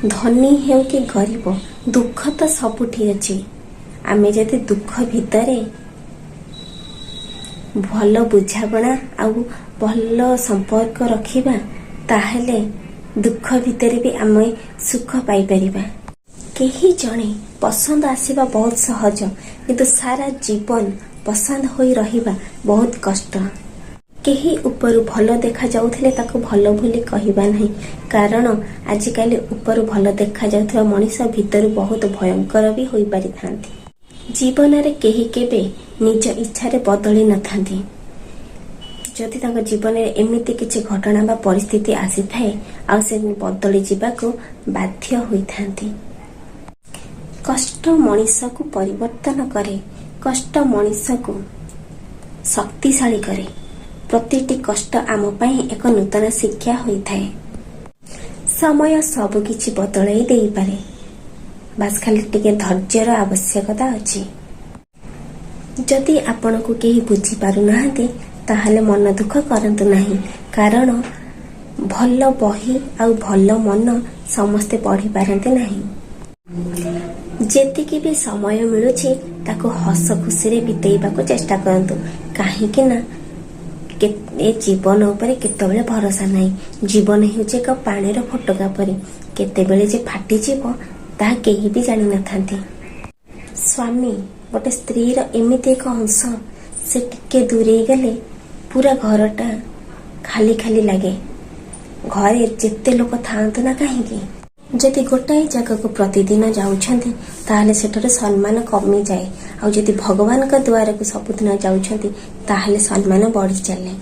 ଧନୀ ହେଉ କି ଗରିବ, ଦୁଃଖ ତ ସବୁଠି ଅଛି। ଆମେ ଯଦି ଦୁଃଖ ଭିତରେ ଭଲ ବୁଝାମଣା ଆଉ ଭଲ ସମ୍ପର୍କ ରଖିବା, ତାହେଲେ ଦୁଃଖ ଭିତରେ ବି ଆମେ ସୁଖ ପାଇପାରିବା। କେହି ଜଣେ ପସନ୍ଦ ଆସିବା ବହୁତ ସହଜ, କିନ୍ତୁ ସାରା ଜୀବନ ପସନ୍ଦ ହୋଇ ରହିବା ବହୁତ କଷ୍ଟ। କେହି ଉପରୁ ଭଲ ଦେଖାଯାଉଥିଲେ ତାକୁ ଭଲ ବୋଲି କହିବା ନାହିଁ, କାରଣ ଆଜିକାଲି ଉପରୁ ଭଲ ଦେଖାଯାଉଥିବା ମଣିଷ ଭିତରୁ ବହୁତ ଭୟଙ୍କର ବି ହୋଇପାରିଥାନ୍ତି। ଜୀବନରେ କେହି କେବେ ନିଜ ଇଚ୍ଛାରେ ବଦଳି ନଥାନ୍ତି। ଯଦି ତାଙ୍କ ଜୀବନରେ ଏମିତି କିଛି ଘଟଣା ବା ପରିସ୍ଥିତି ଆସିଥାଏ ଆଉ ସେ ବଦଳି ଯିବାକୁ ବାଧ୍ୟ ହୋଇଥାନ୍ତି। କଷ୍ଟ ମଣିଷକୁ ପରିବର୍ତ୍ତନ କରେ। କଷ୍ଟ ମଣିଷକୁ ଶକ୍ତିଶାଳୀ କରେ। ପ୍ରତିଟି କଷ୍ଟ ଆମ ପାଇଁ ଏକ ନୂତନ ଶିକ୍ଷା ହୋଇଥାଏ। ସମୟ ସବୁ କିଛି ବଦଳାଇ ଦେଇପାରେ, ବାସ୍ ଖାଲି ଟିକେ ଧୈର୍ଯ୍ୟର ଆବଶ୍ୟକତା ଅଛି। ଯଦି ଆପଣଙ୍କୁ କେହି ବୁଝିପାରୁନାହାନ୍ତି, ତାହେଲେ ମନ ଦୁଃଖ କରନ୍ତୁ ନାହିଁ, କାରଣ ଭଲ ବହି ଆଉ ଭଲ ମନ ସମସ୍ତେ ପଢ଼ିପାରନ୍ତି ନାହିଁ। ଯେତିକି ବି ସମୟ ମିଳୁଛି, ତାକୁ ହସ ଖୁସିରେ ବିତେଇବାକୁ ଚେଷ୍ଟା କରନ୍ତୁ, କାହିଁକି ନା ଏ ଜୀବନ ଉପରେ କେତେବେଳେ ଭରସା ନାହିଁ। ଜୀବନ ହେଉଛି ଏକ ପାଣିର ଫୋଟକା ପରି, କେତେବେଳେ ଯେ ଫାଟିଯିବ ତାହା କେହି ବି ଜାଣିନଥାନ୍ତି। ସ୍ୱାମୀ ଗୋଟେ ସ୍ତ୍ରୀର ଏମିତି ଏକ ଅଂଶ, ସେ ଟିକେ ଦୂରେଇ ଗଲେ ପୁରା ଘରଟା ଖାଲି ଖାଲି ଲାଗେ, ଘରେ ଯେତେ ଲୋକ ଥାଆନ୍ତୁ ନା କାହିଁକି। ଯଦି ଗୋଟାଏ ଜାଗାକୁ ପ୍ରତିଦିନ ଯାଉଛନ୍ତି, ତାହେଲେ ସେଠାରେ ସମ୍ମାନ କମିଯାଏ, ଆଉ ଯଦି ଭଗବାନଙ୍କ ଦୁଆରକୁ ସବୁଦିନ ଯାଉଛନ୍ତି, ତାହେଲେ ସମ୍ମାନ ବଢି ଚାଲେ।